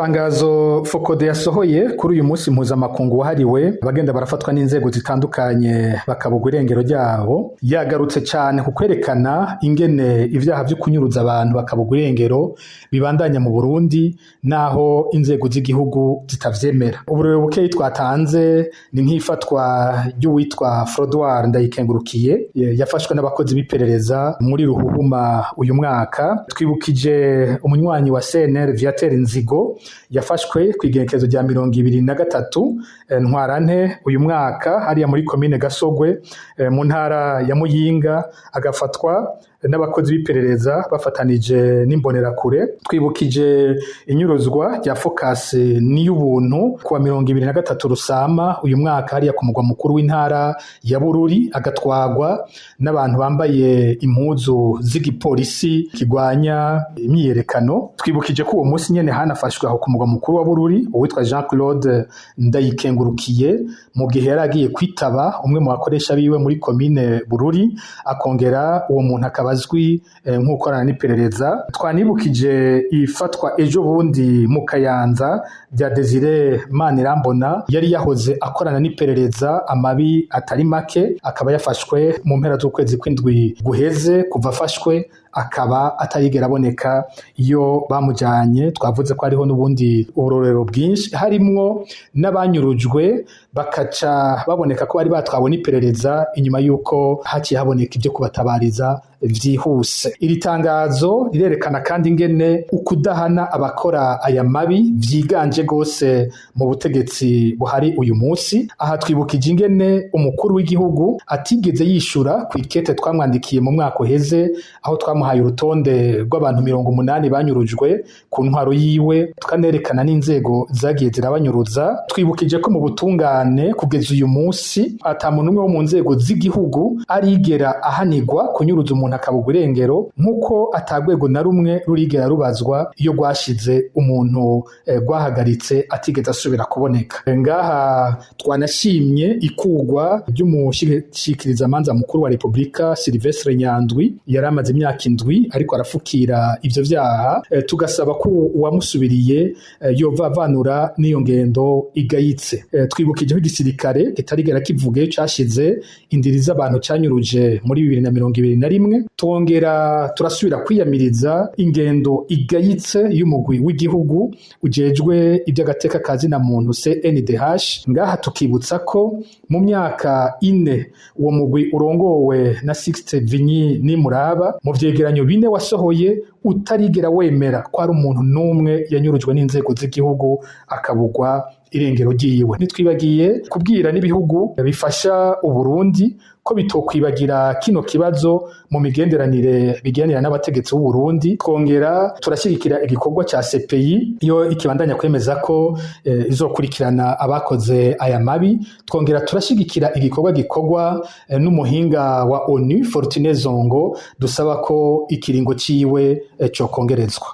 Itangazo FOCODE yasohoye kuri uyu munsi mpuzamakungu wahariwe abagenda barafatwa n'inzego zitandukanye bakabugwa irengero ryabo, yagarutse cyane ku kwerekana ingene ivyaha vyo kunyuruza abantu bakabugwa irengero bibandanya mu Burundi, naho inzego z'igihugu zitavyemera. Uburorero bukeyi twatanze ni nk'ifatwa ry'uwitwa Frodoir Ndayikengurukiye, yafashwe n'abakozi b'iperereza muri Ruhuhuma uyu mwaka. Twibukije umunywanyi wa CNR Viateur Nzigo, yafashwe ku igenekerezo rya 23 Ntwarante uyu mwaka, hariya muri komine Gasogwe, mu ntara ya Muyinga, agafatwa n'abakozi b'iperereza bafatanije n'imbonerakure. Twibukije inyuruzwa rya Focus Niy'ubuntu kuwa 23 Rusama uyu mwaka, hariya ku mugwa mukuru w'intara ya Bururi, agatwagwa n'abantu bambaye impuzu z'igipolisi kigwanya imyiyerekano. Twibukije ko uwo munsi nyene hanafashwe aho ku mugwa mukuru wa Bururi uwitwa Jean Claude Ndayikengurukiye, mu gihe yari agiye kwitaba umwe mu bakoresha biwe muri komine Bururi, akongera uwo muntu akaba azwi nk'ukorana n'iperereza. Twanibukije ifatwa ejo bundi mu Kayanza rya Desire Manirambona, yari yahoze akorana n'iperereza amabi atari make, akaba yafashwe mu mpera z'ukwezi kw'indwi guheze. Kuva afashwe akaba atarigera aboneka iyo bamujanye. Twavuze ko hariho n'ubundi uburorero bwinshi, harimwo n'abanyurujwe bakaca baboneka ko bari batwawe n'iperereza inyuma y'uko haciye haboneka ibyo kubatabariza vyihuse. Iri tangazo rirerekana kandi ingene ukudahana abakora aya mabi vyiganje gose mu butegetsi buhari uyu munsi. Aha twibukije ingene umukuru w'igihugu atigeze yishura ku ikete twamwandikiye mu mwaka uheze, aho twamuhaye urutonde rw'abantu 80 banyurujwe ku ntwaro yiwe, tukanerekana n'inzego zagiye zirabanyuruza. Twibukije ko mu butungane kugeza uyu munsi ata muntu umwe wo mu nzego z'igihugu arigera ahanigwa kunyuruza umuntu akabugwa irengero, nk'uko atagwego na rumwe rurigera rubazwa iyo rwashize umuntu rwahagaritse atigeze asubira kuboneka. Ngaha twanashimye ikugwa ry'umushikirizamanza mukuru wa Repubulika Silvestre Nyandwi, yari amaze imyaka 7 ariko arafukira ivyo vyaha, tugasaba ko uwamusubiriye yovavanura n'iyo ngendo igayitse. Twibukije ko igisirikare kitarigera kivuge cashize indiri z'abantu canyuruje muri 2021. Twongera turasubira kwiyamiriza ingendo igayitse y'umugwi w'igihugu ujejwe iby'agateka ka zina muntu CNDH. Ngaha tukibutsa ko mu myaka 4 uwo mugwi urongowe na Sixte Vinyi Nimuraba, mu vyegeranyo 4 wasohoye, utarigera wemera ko ari umuntu n'umwe yanyurujwe n'inzego z'igihugu akabugwa irengero ryiwe. Ntitwibagiye kubwira n'ibihugu bifasha Uburundi ko bitokwibagira kino kibazo mu migenderanire bigiranira n'abategetsi b'u Burundi. Twongera turashyigikira igikorwa ca CPI iyo ikibandanya kwemeza ko izokurikirana abakoze aya mabi. Twongera turashyigikira igikorwa gikorwa n'umuhinga wa ONU Fortune Zongo, dusaba ko ikiringo ciwe cokongerezwa.